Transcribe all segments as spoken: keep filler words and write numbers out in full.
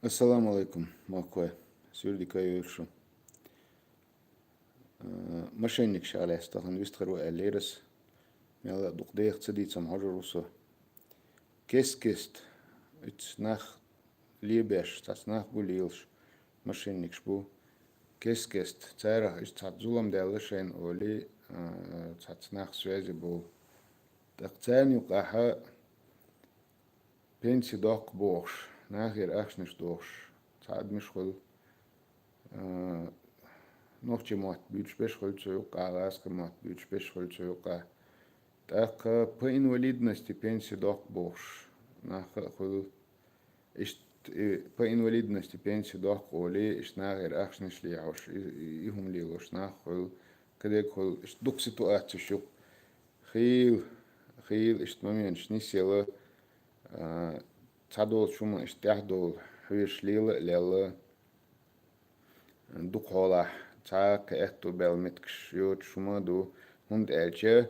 Ассаламу алейкум, махкой. Суьрдика йойла шу. Э, мошенникаш аьлла, тахан вистхир ву аьллера ас. Мел а дукха деха ца дийца ма хьожур ву со. Кест-кест, ицу нах лебеш, цац нах бу лелаш, мошенникаш бу. Кест-кест, царах иштта цхьацца зулам даьлла шайна олий, э, цац нах связи бу. ТӀаккха царна юкъахьа пенси доккху бохуш, нахера ахчанаш дохуш, цхьа адамаш хуьлу, а, нохчийн мотт буьйцуш берш хуьлу цу юкъа, гӀазкхийн мотт буьйцуш берш хуьлу цу юкъа. ТӀаккха по инвалидности пенси доккху бохуш, нах а хуьлу. Иштта, и, по инвалидности пенси доккху олий, иштта нахера ахчанаш лехьош, и, и, и хӀума лелош нах хуьлу, кхидерг хуьлу, иштта дукха ситуацеш ю. Хийла, хийла иштта моменташ нисъелла, а, цхьадолчу хӀума иштта тӀаьхьадовла хьоьжуш лела а лелла, дукха хьолахь цхьа а кхин аьтту баьлла меттигаш йоцуш хӀума а ду, хӀунда аьлча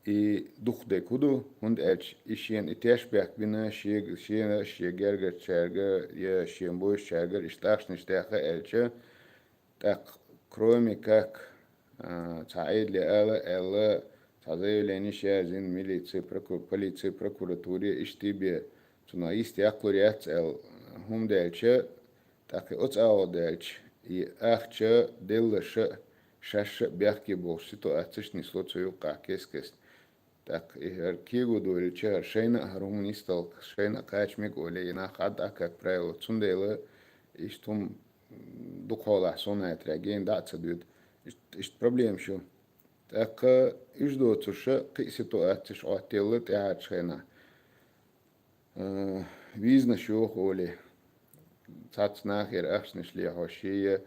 и дукха дерг хӀун ду, хӀунда аьлча и шена и теш бехк бина, шега, шена, шен гергарчаьрга я шен бовзачаьргара иштта ахчанаш даьхна аьлча, тӀаккха, кроме как, а, цхьа Ӏедале ала аьлла, цхьа заявлени язйина милици, проку-, полици, прокуратуре, иштта бен, цунах йист яккхалур яц аьлла, хӀума даьлча, тӀаккха оцу агӀо даьлча, и ахча деллаша а, шаьшша а бехке болуш ситуацеш нисло цу юкъахь кест-кест. ТӀаккха и хӀара кего дуьйлча, хӀара шайна а хӀара хӀума нисдала, шайна а кхача мега олий, и нах хьадда а, как правило. Цундела иштта хӀума дукха хьолахь сонна хетарехь гена дӀа а ца доьду. Иштта, иштта проблемаш ю. ТӀаккха уьш доцурша кхин а ситуацеш Ӏоттаелла тӀаьхьарчу хенахь. Э, визанаш йоху олий, цхьацца нахера ахчанаш лехьош я,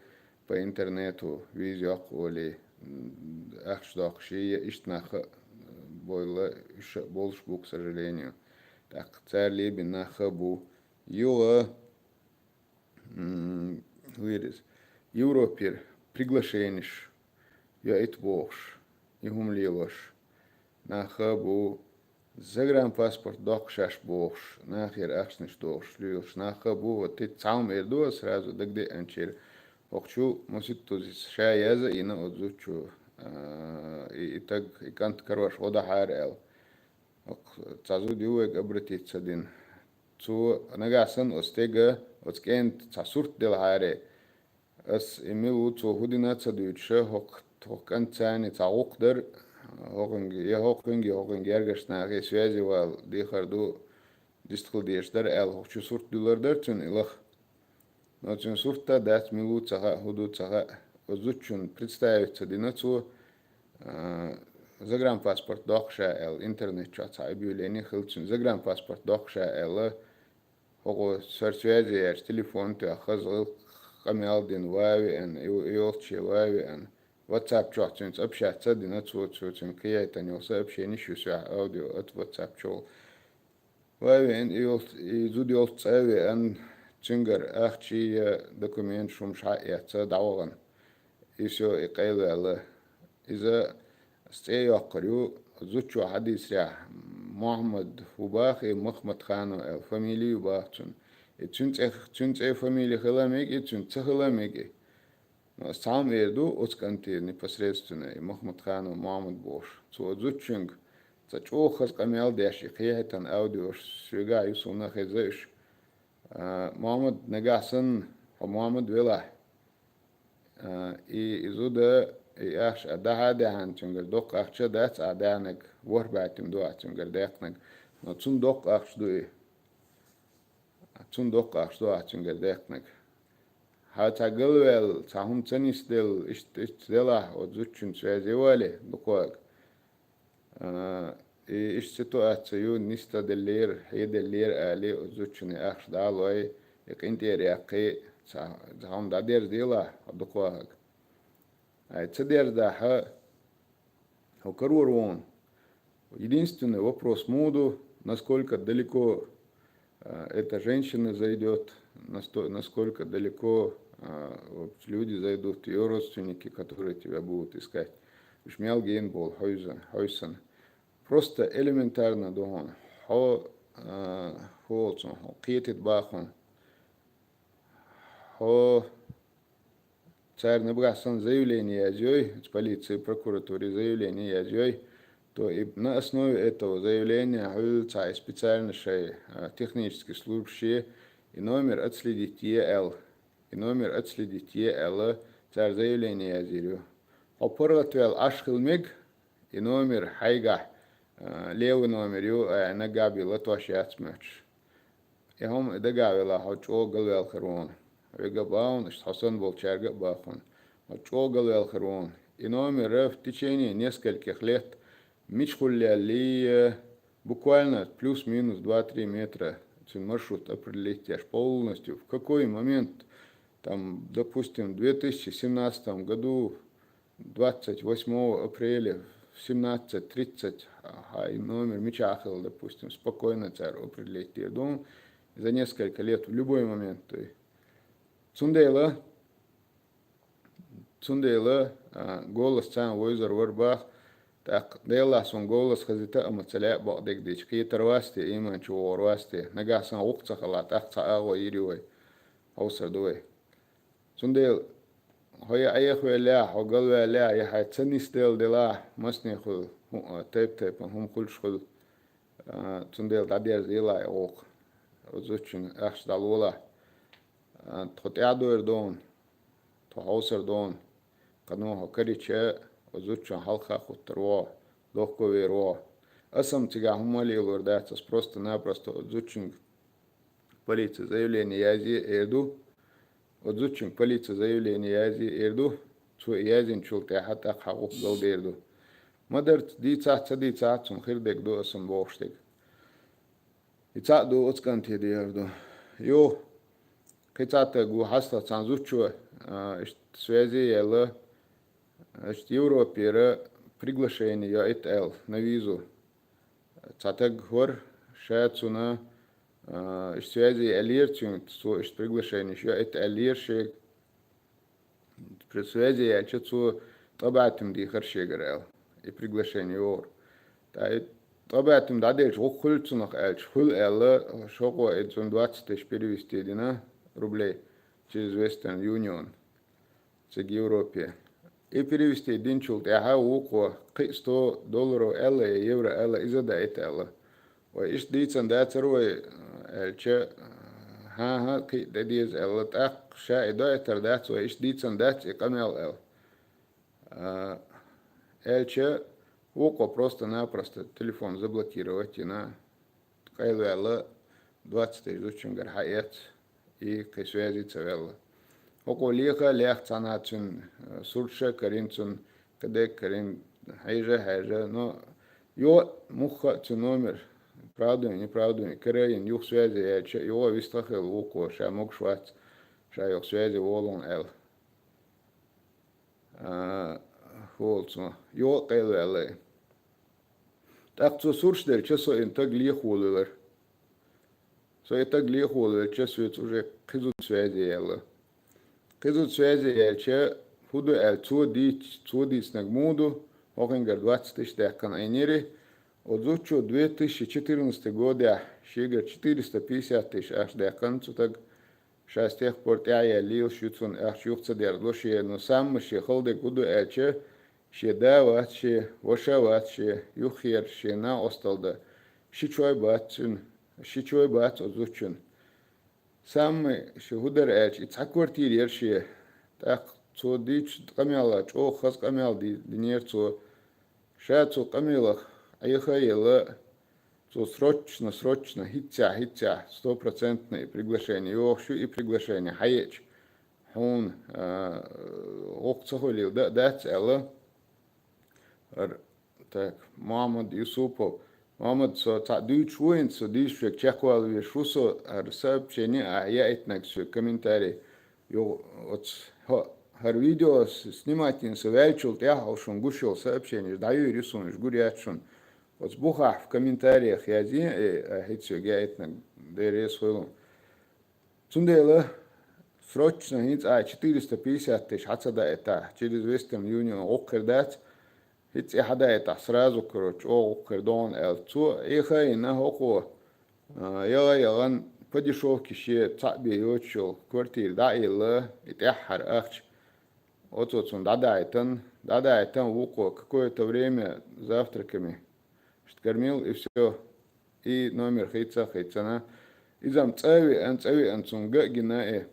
по интернету виза йоккху олий, м, ахча доккхуш я, иштта нах а, э, бойла, уьш а болуш бу, к сожалению. ТӀаккха цара лебина нах а бу. Юха, м, хӀун яра иза, Европера приглашенеш йоуьйту бохуш, и хӀума лелош. Нах а бу, загранпаспорт доккху шаьш бохуш, нахера ахчанаш дохуш лелаш нах а бу, вот и цхьа хӀума эр ду ас сразу дагадеанчуьра. ХӀокху чу Муситтузис ша язйина оцу зудчо, а, и, и таг, и кӀант карош гӀо дахьара аьлла. ХӀокху цхьа зуда ю вайга обратиться дина. Цо нагахь санна оцу стеган, оцу кӀентан цхьа сурт делахьара, ас и мила ву, цо хӀун дина а ца дуьйцуша, хӀокху, хӀокху кӀант царний цхьа гӀуллакх дара, хӀокхуьнга, я хӀокхуьнга, я хӀокхуьнга гергарчу нахе связи вала дехар ду, дистхила дезаш дара аьлла, хӀокху чу сурт дуьллур дара цуьнан и лаха. Но цуьнан сурт а дац, мила ву ца хаьа, хӀун ду ца хаьа. Оцу зудчунна представиться дина цо, а, загранпаспорт доккху ша аьлла, интернет чохь цхьа объявлени хилла цуьнан, загранпаспорт доккху ша аьлла, хӀокхо сара связи яьлча, телефон тоьхна, хаза гӀиллакх къамел дина, ван а веана, и, и йолчче ван а веана, WhatsApp чохь цуьнца общаться а дина цо, цо цуьнга кхиайтина йолу сообщениш ю сехьа аудио от WhatsApp чухула. Ван а веана, и йолу, и зуда йолчу цӀа а веана, цуьнгара ахча я документаш хӀумаш хьа а эцна, дӀавахана. И всё, и къайлаваьлла. Иза ас цӀе йоккхур ю, зудчо хьадийцарехь, Мухьаммад ву баха и Махмадханов аьлла фамили ю баха цуьнан. И цуьнан цӀе, цуьнан цӀе, фамили хила а мега и, цуьнан ца хила а мега и. Но ас цхьа хӀума эр ду оцу кӀанте непосредственно, и Махмадханов Мухьаммад бохуш. Цо оцу зудчуьнга цхьа чӀогӀа хаза къамел деш, и кхехьийтина аудиош соьгахь ю, суна а хезна уьш. А, Мухьаммад, нагахь санна хьо Мухьаммад велахь, а, и, и зуда, и ахча ахь дахьа а даьхьна, цуьнгара доккха ахча а дац ахь даьхнарг, ворхӀ бӀе туьма ду ахь цуьнгара даьккхинарг. Но цунна доккха ахча ду и. Цунна доккха ахча ду ахь цуьнгара даьккхинарг. Хьан цхьа галваьлла, цхьа хӀума ца нисделла, иштта, иштта делахь, оцу зудчуьнца связи вале, дукхах. А, и иштта ситуация ю, нисделлера, хьеделлера алий, оцу зудчунна и ахча дӀа а лой, и къинтӀера яьккхий, цхьа, цхьа хӀума дӀадерзаделахь, хьо дукхах. Ай, ца дерзадахь, хьо карор ву хьуна. Единственный вопрос муха ду, насколько далеко, а, эта женщина зайдёт, насто-, насколько далеко, а, вот люди зайдут, её родственники, которые тебя будут искать. Уьш мел гена болу хьуьйсана, хьуьйсана. Просто элементарно ду хьуна. Хьо, а, хӀу олу цунах, хьо кхетийта баха хьуна. хьо царна багахь санна заявление язъёй, полиции, прокуратуре заявление язъёй, то и на основе этого заявления хьуьлла цхьа специально шай, а, технический службе и номер отследить е аьлла, и номер отследить е аьлла, цара заявление язйир ю. Хьо паргӀатваьлла Ӏаш хила мег, и номер хьайгахь, а, левый номер ю, а, нагахь бе латош яц моьттуш. И хӀума дагахь велахь, хьо чӀогӀа галваьлла хир ву хьуна. Вега а ба хьуна, иштта хьо санна болчаьрга а ба хьуна. Хьо чӀогӀа галваьлла хир ву хьуна. И номер в течение нескольких лет мичахула леллий, буквально плюс-минус два-три метра цуьнан маршрут определить еш полностью. В какой момент, там, допустим, в две тысячи семнадцатом году двадцать восьмого апреля в семнадцать тридцать, а, хьайн номер мичахь хилла, допустим, спокойно цара определить дийр ду за несколько лет, в любой момент, то есть. Цундела, цундела, а, голос царна вевзар вара бах, тӀаккха Делахь суна голос хазита а ма ца лаьа бакъдерг дича, кхетар вац те, иман чу вогӀур вац те, нагахь санна гӀуллакх ца хилла, тӀаккха цхьа агӀо йийр ю вай, хьовсур ду вай. Цундела хьо я Ӏехавеллехь, хьо галваьллехь, я хьайн ца нисделла делахь, масане хуьлу, хӀу-, а, тайп-тайпана хӀума хуьлуш хуьлу, а, цундела дӀадерзаделахь и гӀуллакх. Оцу зудчуьнга ахча дӀалолахь. А, тхо тӀаьхьадойр ду хьуна, тхо хьовсур ду хьуна, кхано хьо карийча, оцу зудчун хьалха а хӀуттур ву хьо, дохко а вер ву хьо. Аса-м цигахь хӀумма а лелор дац, аса просто-напросто оцу зудчуьнга полице заявление язъе эр ду. Оцу зудчуьнга полице заявление язъе эр ду. Цо и язйинчул тӀаьхьа тӀаккха хьан гӀуллакх галдер ду. Ма-дарра дийцахь а, ца дийцахь а, цунна хир дерг ду аса-м бохуш дерг. И цхьаъ ду, оцу кӀанте дехар ду. Юха, кхин цхьа стаг ву, хьастагӀа цхьана зудчо, а, иштта связи яьлла, иштта Европера приглашение йоуьйту аьлла, на визу. Цхьа стаг вара, ша цунна, а, иштта связи аьллера цуьнга, цо иштта приглашение йоуьйту аьллера шега. При связи яьлча, цо тӀебӀаьттума дийхира шегара аьлла, и приглашение йогӀура. ТӀаккха и тӀебӀаьттума дӀаделча, гӀуллакх хуьлу цунах аьлча, хуьлу аьлла, шовкъо и цунна двадцать тысяч перевести дина рублей через Western Union, цига Европе. И перевести динчул тӀаьхьа вукхо кхин а сто долларов аьлла я евро аьлла, иза даийта аьлла. Вай иштта дийцина дацара вай, аьлча, хӀан-хӀа, кхин а де деза аьлла, тӀаккха ша и доуьйтур дац, вай иштта дийцина дац и къамел аьлла. А, аьлча, вукхо просто-напросто телефон заблокировать йина, къайлаваьлла, двадцать тысяч зудчуьнгара хьаэцна, и кхин связи ца ваьлла. ХӀокхо леха а лехна цхьана цуьнан, э, сурташ а карийна цунна, кхидерг а карийна, хьежа а хьаьжна, но йо муха а цуьнан номер, правда а, неправда а, кара а йина, юха связи яьлча, юха вистхила вукхо, ша могуш вац, ша юха связи волу хьуна аьлла. А, хӀола цо, юха а къайлаваьлла. ТӀаккха цо сурташ делча, со и стаг лехаволавелира. Со и стаг лехаволавелча, соьца уже кхин зуда связи яьлла. Кхин зуда связи яьлча, хӀун ду аьлла, цо дийц-, цо дийцинарг муха ду, хӀокхуьнгара двадцать тысяч даьккхина Ӏийнера. Оцу зудчо две тысячи четырнадцатый годехь шегара четыреста пятьдесят тысяч ахча даьккхина цу стага. Ша с тех пор тӀаьхьа яьлла лелаш ю цунна, ахча юха ца дерзало шена, но самма шен хала дерг хӀун ду аьлча, шен да вац шен, ваша вац шен, юххера шен накъосталла дан ши чой бац цуьнан, ши чой бац оцу зудчун. Самма шен хӀун дара аьлча, и цхьа квартира яра шен. ТӀаккха цо дийцча къамел, чӀогӀа хаза къамел ди-, динера цо. Ша цу къамелах Ӏеха а елла, цо срочно, срочно, хӀинццехь, хӀинццехь, стопроцентно и приглашение йогӀуш ю, и приглашение хьаеъча, хьуна, а, гӀуллакх ца хуьлийла дан а дац аьлла. Ар-, так, Мухьаммад Юсупов. Мухьаммад, со цхьаъ дуьйцуш ву хӀинца, со дийшачуьнга чекхвала везаш ву со, хӀара сообщение ахь яийтинарг соьга, комментарий. Юха оцу хӀо-, хӀара видео с-, снимать йина со ваьллачул тӀаьхьа хьо шуна гуш йолу сообщенеш дӀайуьйр ю суна, уьш гур яц шуна. Оцу бухахь в комментариях язйе, э, ахь хӀинца соьга яийтинарг, Дела реза хуьлда. Цундела срочно хӀинца ахь четыреста пятьдесят тысяч хьа ца даийтахь, через Western Union гӀуллакх хир дац, хӀинца и хьадаийтахь, сразу, короче, чӀогӀа гӀуллакх хир ду хьуна аьлла. Цо Ӏеха а йина хӀокхо, а, яла а яхана, по дешёвке шен цхьаъ бен йоцуш йолу квартира дӀа а елла, и тӀаьххьара ахча оцо цунна дӀадаийтина, дӀадаийтина вукхо какое-то время завтраками, что кормил, и всё. И номер хийца а хийцина. Иза-м цӀа а веана, цӀа а веана, цунна ган а гина, и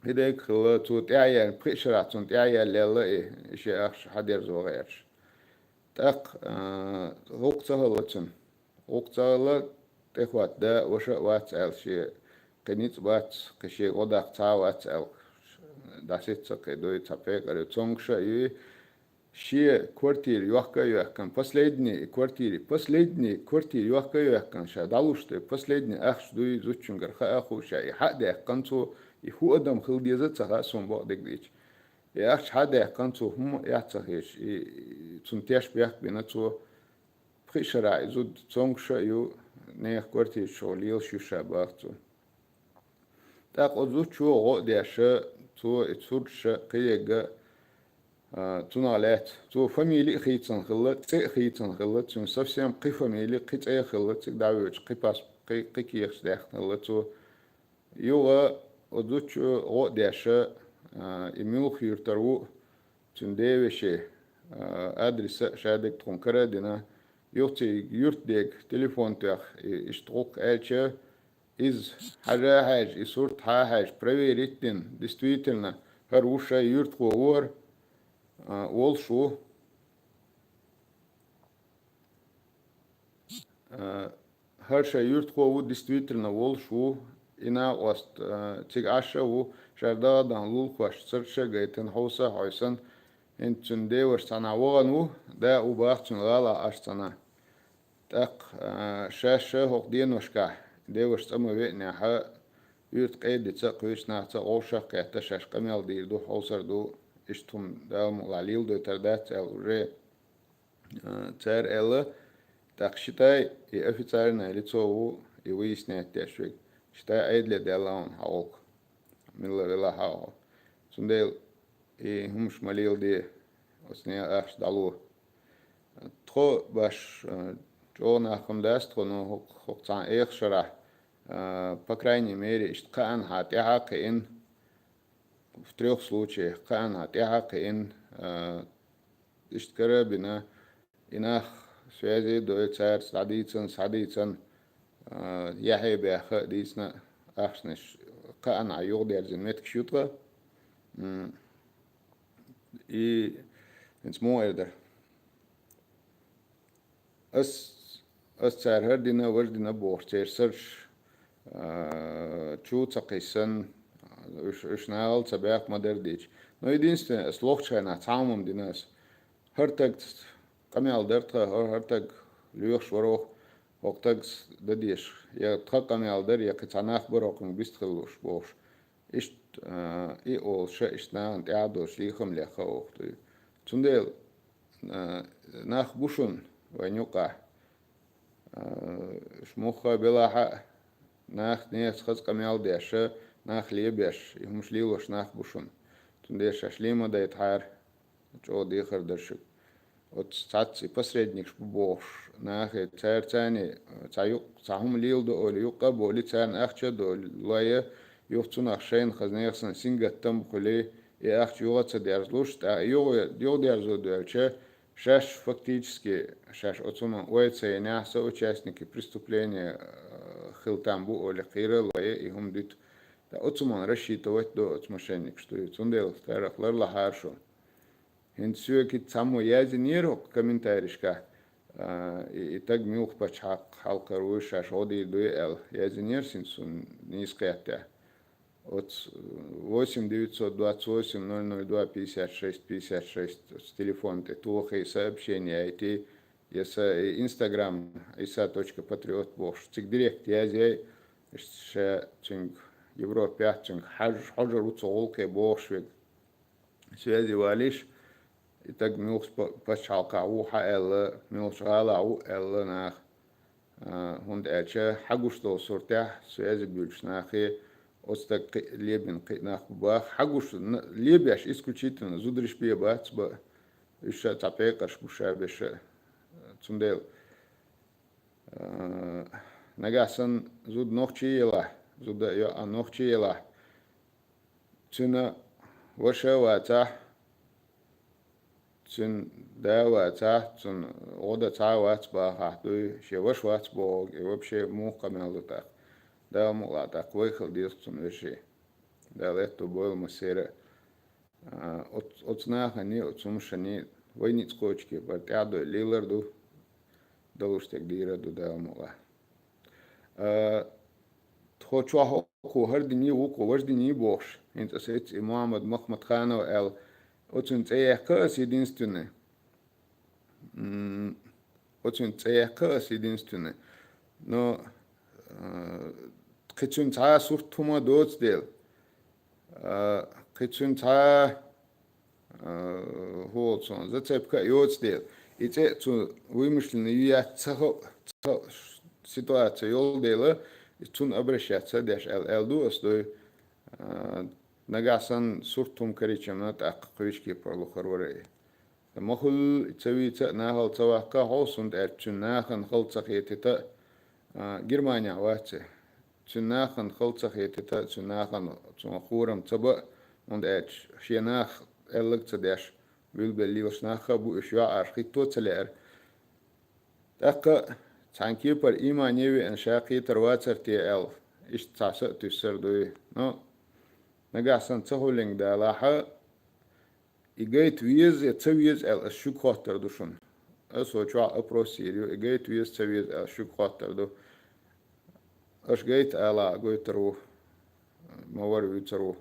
хӀидайга хилла, цо тӀаьхьаяьлла, пхи шарахь цунна тӀаьхьаяьлла, и, и шен ахча хьадерзо гӀерташ. ТӀаккха, а, гӀуллакх ца хилла цуьнан. ГӀуллакх ца хилла, тӀехӀотта да а, ваша а вац аьлла, шен кхин ницкъ бац, кхин шен гӀо даккха цхьа а вац аьлла, дӀасица кхин дуй, цхьа пекъар ю, цомгуш а юй. Шен квартира йохка а йоьхкина, последний и квартира, последний квартира йохка а йоьхкина, ша дӀалуш тӀе последний ахча дуй, зудчуьнгара хаа а хууш, ша и хьа а даьккхина цо, и хӀун адам хила деза а ца хаьа суна, бакъдерг дийцича. И ахча хьа а даьккхина цо, хӀумма а эхь ца хеташ, и, и цунна теш бехк бина цо, пхи шарахь и зуда цомгуш а ю, нехан квартира чу лелаш ю ша, бах цо. ТӀаккха оцу зудчо гӀо а деш, цо и сурташ а, кхиерг а, а, цунах лаьцна. Цо фамили а хийцина хилла, цӀе а хийцина хилла, цуьнан совсем кхин фамили, кхин цӀе а хилла, цига дӀавоьдуш кхин пас-, кхин, кхин кехаташ даьккхина хилла цо. Юха оцу зудчо гӀо а деш, а, и муьлха юьртара ву, цуьнан девешин, а, адрес а, шадерг тхуна кара а дина, юха цу юьртдега телефон тоьхна, и, иштта гӀуллакх аьлча, иза хьажа а хьаьжча, и сурт хьа а хьаьжча, проверить а дина, действительно, хӀара ву шайн юьртахо ву хӀара, а, волуш ву. А, хӀара шайн юьртахо ву, действительно волуш ву, и накъост, а, цига Ӏаш а ву, шаьш дагӀа а дахана лулахошца сурташ а гайтина, хьовса а хьовсина, хӀинца цуьнан деваша цхьанхьа вахана ву, да а ву, бах, цуьнан гӀалахь Ӏаш цхьанхьа. ТӀаккха, а, шаьш а хӀокху деношкахь деваша цӀа ма веанехь, юьртан къедаца а, кхечу нахаца а вовшах а кхетта, шаьш къамел дийр ду, хьовсур ду, иштта хӀума Дала мукъалахь леладойтур дац аьлла уже, а, цара аьлла. ТӀаккха, считай, и официальное лицо ву, и выяснять деш верг. Считай, Ӏедале даьлла хьуна хьан гӀуллакх. Милла велахь а хьо. Цундела и хӀумаш ма леладе, оцу нехан ахча дӀало. Тхо баш, а, чӀогӀа нах хӀума дац тхо, но хӀокху, хӀокху цхьана эха шарахь, а, по крайней мере, иштта кхаанхьа тӀаьхьа а кхиъна, в трёх случаях, кхаанхьа тӀаьхьа а кхиъна, а, иштта кара а бина, и нах связи а дой, цаьрца дӀадийцина, схьадийцина, а, яхье баьхна а дийцина, ахчанаш кхаанхьа юхадерзина меттигаш ю тхан. М, и хӀинца муха эр дара? Ас, ас цара хӀара дина, важа дина бохуш, церан сурташ, а, чу ца кхиссина, уьш, уьш нахала ца баьккха ма-дарра дийцича. Но единственное, ас лохучу хенахь цхьа хӀума дина ас. ХӀара стагца къамел дара тхан, хӀара, хӀара стаг лоьхуш вара оха, хӀокху стагца дан дезаш, я тхан къамел дара, я кхин цхьа нах бара хӀокхуьнга вистхила лууш бохуш. Иштта, а, и олуш, иштта нахана тӀехь а долуш, лехам лехна оха дуй. Цундела, а, нах бу шуна вайн юкъахь, а, уьш муха белахь а, нах, нехан хаза къамел деш, нах лебеш, и хӀумаш лелош нах бу шуна. Цундела шаьш лен ма дайтахьара, чӀогӀа дехар дара шуьга. Оцу цхьацца и посредникаш бу бохуш нахе, цара царний цхьа юкъ-, цхьа хӀума леладо олий, юкъа а болий, царна ахча а долий, лой а, юха цунах шайна хаза нехан санна сингаттам а хуьлий, и ахча юха а ца дерзалуш, тӀаккха юха, юхадерзо доьлча, шаьш фактически, шаьш оцу хӀуманна ой ца йинехь, соучастники преступления, э, хила там бу олий, кхийра а лой а, и хӀума дуьту. ТӀаккха оцу хӀуманна рассчитывать до оцу мошенникаш дуй. Цундела царах ларлахьара шу. ХӀинца соьга кхин цхьаммо яздинера хӀокху комментарийшкахь, а, и, и стаг муьлха пачхьалкх хьалхара вуй, шаьш гӀо дийр дуй аьлла, яздинера хӀинца суна нийса кхетта. Оцу восемь девятьсот двадцать восемь ноль ноль два пятьдесят шесть пятьдесят шесть, оцу телефон тӀе тохий, сообщение яйтий, я са и Instagram Иса точка патриот бохуш, цига директ язъяй, ша цуьнга Европехь, цуьнга хьаж-, хьожур ву цу гӀуллакхе бохуш верг. Связи валийша, и стаг муьлхачу па-, пачхьалкхахь ву хьан аьлла, муьлхачу гӀалахь ву аьлла наха. А, хӀунда аьлча хьан гуш долу суртехь связи буьйлуш нахе, оцу стаг кхин а лебина кхин а нах бу баха. Хьан гуш, н-, лебеш исключительно зударий бен бац бан, уьш ша цхьа пекъарш бу ша беш. Цундела, а, Нагахь санна зуда нохчий елахь, зуда а йоӀ а нохчий елахь, цуьнан ваша а вацахь, цуьнан да а вацахь, цуьнан гӀо дан цхьа а вац бахахь дуй, шен ваша вац бохург, и вообще муха къамел ду тӀаккха? Дала мукъалахь, тӀаккха вай хила деза цуьнан веший. Дала аьтту бойла массеран а. А, оц-, оцу наханий, оцу хӀумашаний вай ницкъ кхочу кепара тӀаьхьадойла лелар ду, далуш дерг дийр ду Дала мукъалахь. А, тхо чохь кху хӀара диний, вукху важа диний бохуш, хӀинца аса эцци и Мухьаммад Махмадханов аьлла, оцуьнан цӀе яьккха аса единственный. М, оцуьнан цӀе яьккха аса единственный. Но, а, кхин цуьнан цхьа а сурт хӀума доцу дела, а, кхин цуьнан цхьа а, а, хӀула цунна зацепка а йоцу дела, и цӀе а цу вымышленный ю яц ца хо-, ца хо-, ситуация йолу дела, цунна обращаться а деш аьлла, аьлла ду аса дуй. А, нагахь санна сурт хӀума карийча-м тӀаккха кхечу кепара лухур вара и. Ма хуьллу, ца вийца а, нахала ца ваккха а хьо, хӀунда аьлча цуьнан нахана хала ца хетийта а, а, Германехь вац и. Цуьнан нахана хала ца хетийта а, цуьнан нахана цунах хӀорам ца бан а, хӀунда аьлча шен нах аьлларг а ца деш, билггал лелаш нах а бу уьш, йоӀ аша хӀитто а ца лаьара. ТӀаккха цхьана кепара иймане веана ша кхетар вацара те аьлла, иштта цхьа са а туьйсур дуй. Но нагахь санна ца хуьллинг далахь а, и гайта веза я ца веза аьлла, ас шуьга хоттур ду шуна. Аса чохь опрос йийр ю, и гайта веза ца веза аьлла, шуьга хоттур ду. Аша гайта ала а гойтур ву, ма вара вуьйцур ву,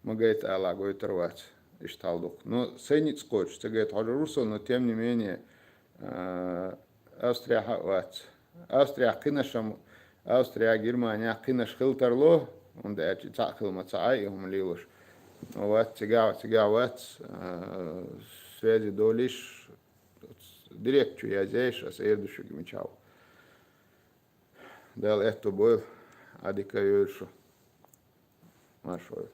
ма гайта ала а гойтур вац, иштта хьал ду-кх. Но сайн ницкъ кхочуш ца гайта хьожур ву со, но тем не менее, а, Австрияхь а вац. Австрияхь кхинаш-м, Австрияхь, Германияхь кхинаш хила тарло, хӀунда аьлча цхьаъ хила ма ца Ӏа и хӀума лелош. Вац, цигахь, цигахь вац, а, связи долийша, директ чу язъеш, аса эр ду шуьга мичахь ву. Дала аьтту бойла, Ӏа дика а йойла шу. Маршалла.